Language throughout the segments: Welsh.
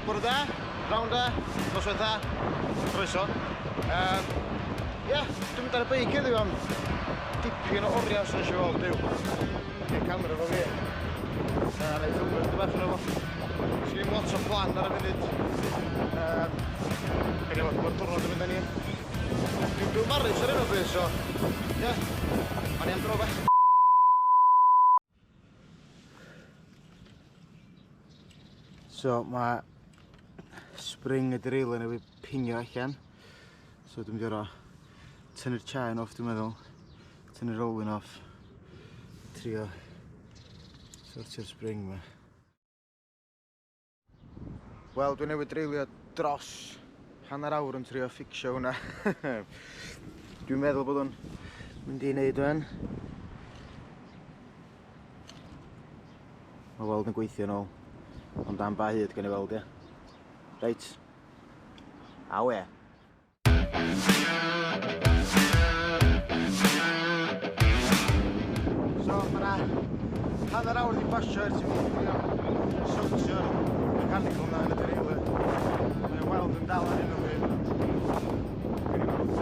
Bore da, pnawn da, noswaith dda, croeso. Um, Ia, yeah, dwi'n mynd ar y beic heddiw am dipyn o oriau os nes i weld Duw. Gen camera fo fi. A na i ffilmio chydig bach yno fo. Sgyn i'm lot o plan ar y funud. Um, Gen i weld mae'r diwrnod yn mynd â ni. Dwi'n byw Maris ar hyn o bryd, so, ie, yeah, o'n i am dro bach. So mae spring y derailleur newydd pingio allan. So dwi'n mynd i orfod tynnu'r chain off dwi'n meddwl. Tynnu'r olwyn off. Trio sortio'r spring ma. Wel, dwi newydd dreulio dros hanner awr yn trio fficsio hwnna. Dwi'n meddwl bod o'n mynd i wneud o'n. Mae weld yn gweithio yn ôl. Ond am ba hyd gan i weld, ia. Reit. Awe. So, mae yna hanner awr wedi pasio ers i mi drio sortio'r mechanical na yn y derailleur. Mae'n weld yn dal ar hyn o bryd, ond gawn ni weld.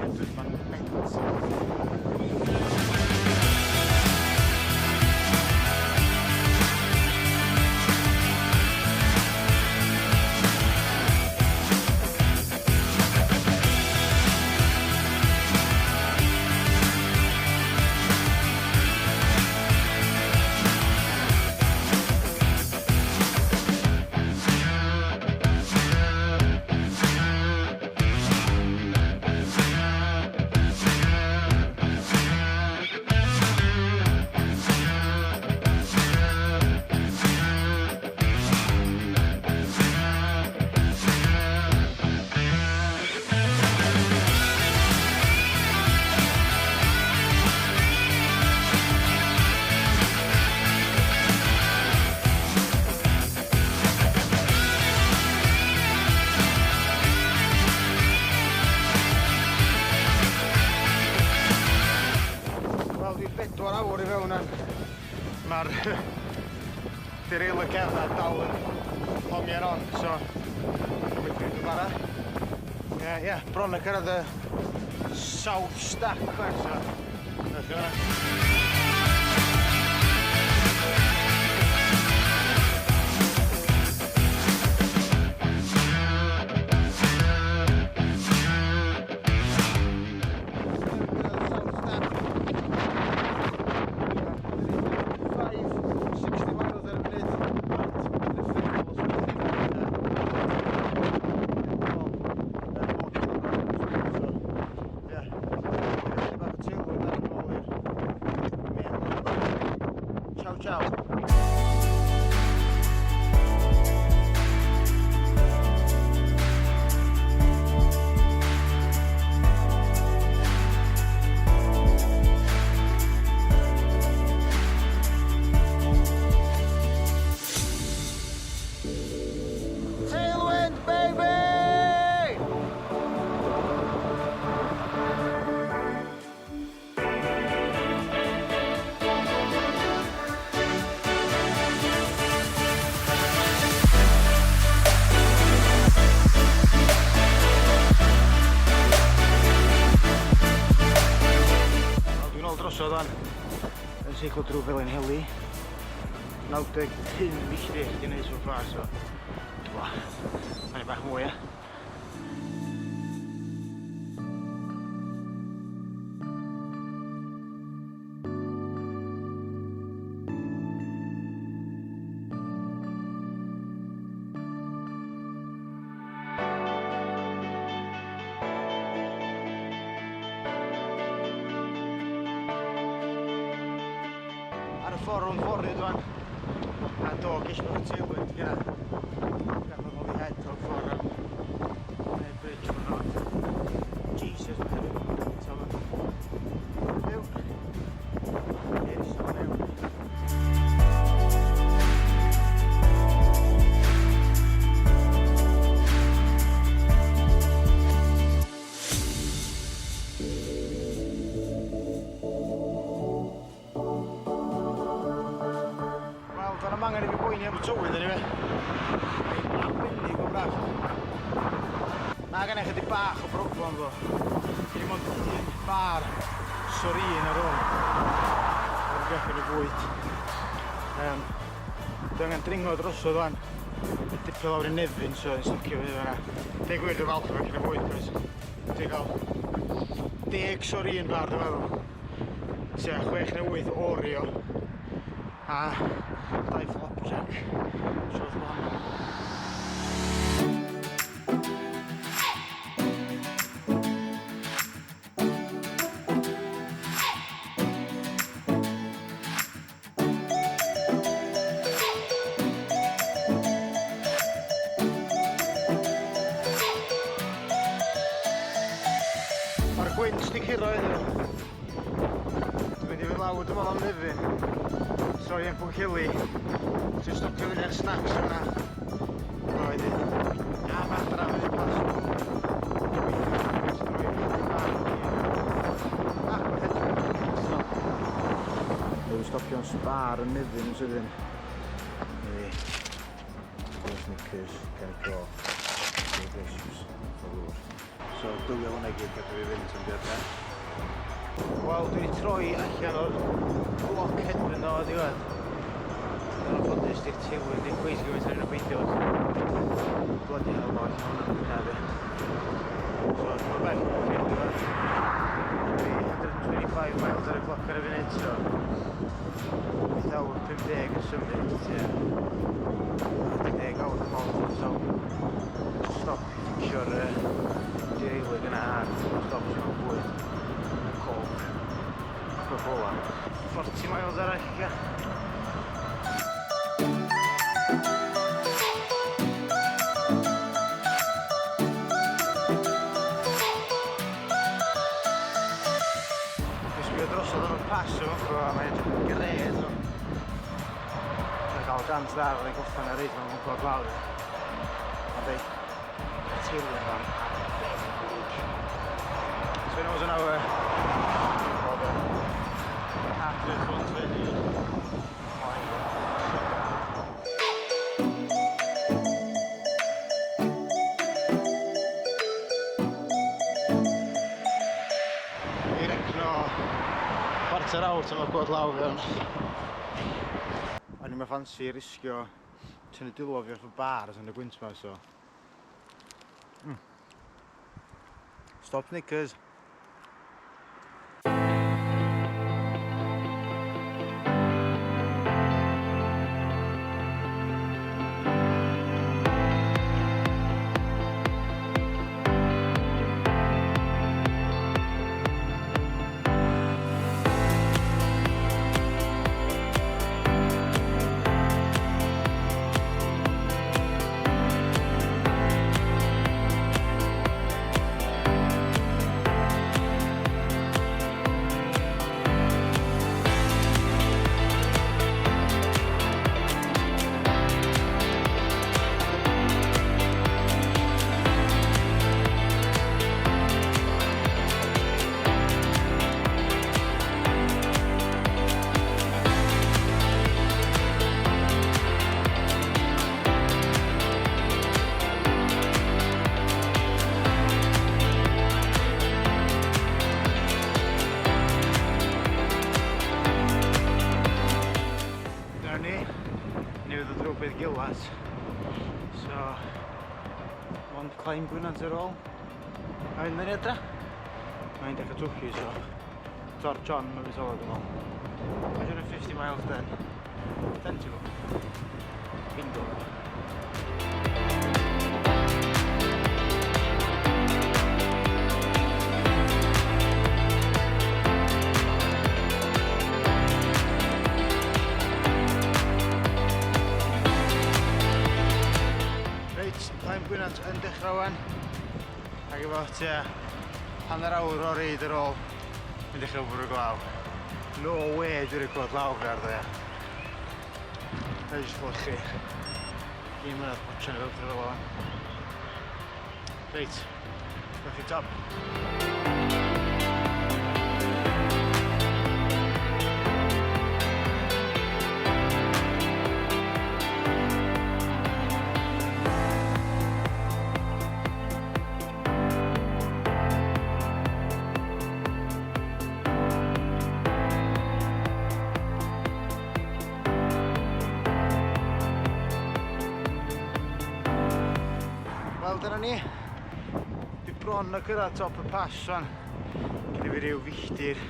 Edrych ma'n bent. Wel, dwi bedwar awr i fewn am. Mae'r derailleur cefn dal yn hongian on, so gobeithio fydd yn bara. Ie, ie, bron a cyrraedd y South Stack, so na chi fan'na. Ciao ciao. Tailwind, baby! Wel, dwi'n ôl drosodd wan. Yn seiclo drwy Felinheli. 95 milltir di wneud so far, so... Dwi'n Mae'n bach mwy, ia. Ar y ffordd rhwng fory dwan. A do, ges i bach o tailwind gyda. Gafodd Holyhead o'r ffordd am neu bridge fan hwn. Jesus, mae hefyd yn mynd o Byw. Yes, o'n ewn. Wel, do'n i'm angen i fi boeni am y tywydd eniwe. Mae gen i chydig bach o broblem ddo. Dim ond un bar Soreen ar ôl. Dwi'n gofyn y fwyd. Dwi angen dringo drosodd wan. Dipio lawr i Nefyn, so yn stocio fyny fan'na. Deu gwir, dwi'n falch efo cyn y fwyd, cos dwi'n cael 10 Soreen bar, dwi'n meddwl. Tua 6 neu 8 Oreo. A 2 flapjack. So, oedd gwahanol. Mae'r gwynt di curo heddiw. Dwi'n mynd i fynd lawr dwi'n meddwl am Nefyn. Troi yn Pwllheli. Dwi'n stopio fyny ar snacks yna. A wedyn am adra fyny pas. Dwi'n stopio'n Spar yn Nefyn yn sydyn. Neu Snickers, Cenny Coch, crisps, o ddŵr. So, dywio hwnna i gyd gadw fi fynd tan diwedd. Wel, dwi wedi troi allan o'r bloc hedfyn o ddiwedd. Yn anffodus, di'r tywydd ddim cweit gymaint ar un o beidio. Bloody hell, no, allan hwnna'n hynna fi. So, dwi'n bell o'r lle diwedd. Dwi 125 miles ar y cloc ar y funud, so 8 awr 50 yn symud, tua 10 awr yn ôl, so stop i fficsio'r derailleur yna a stop i mewn bwyd a coke, Coca-Cola. 40 miles arall, ia. Dwi'n sbio drosodd yn y pass o fo, a mae'n edrych yn gred. Dwi'n cael chance dda, fydden gorffen ar reid mewn gwybod lawr. Ond ei, y teulu yma'n arbennig. 20 miles an hour. Oedd y Adre front fyny. I recno chwarter awr tan mae'r gwad lawr fewn. O'n i'm yn ffansi risgio tynnu dwylo fi off y bars yn y gwynt ma, so. Stop Snickers. Dyna ni, newydd o drwy Beddgelert. So, mond climb Gwynant ar ôl. A fynd yn adra. Mae'n dechrau twchu, so Tor John, mae'n beth ola dwi'n meddwl. 150 miles then. 10 to go. Bingo. Reit, climb Gwynant yn dechrau wan. Ac efo tua hanner awr o reid ar ôl, yn dechrau bwrw glaw. No way dwi'n rhoi glaw fi ar dde. Na jyst flychu. Un mlynedd botio ni fel fel o'n. Reit, gwch chi top. Wel, dyna ni. Dwi bron o gyrraedd top y pass wan. Gyda fi ryw filltir,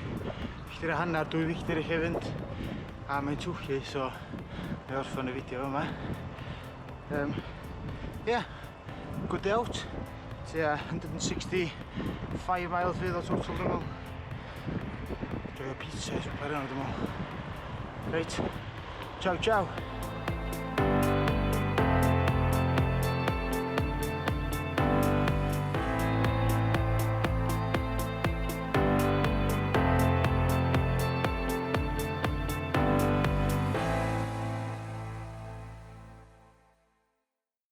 filltir a hanner, 2 filltir i chi fynd. A mae'n twyllu, so na i orffen y fideo yma. Yeah, good day out. Tua 165 miles fydd o total, dwi'n meddwl. Joio pizza i swper yna, dwi'n meddwl. Reit, ciao ciao.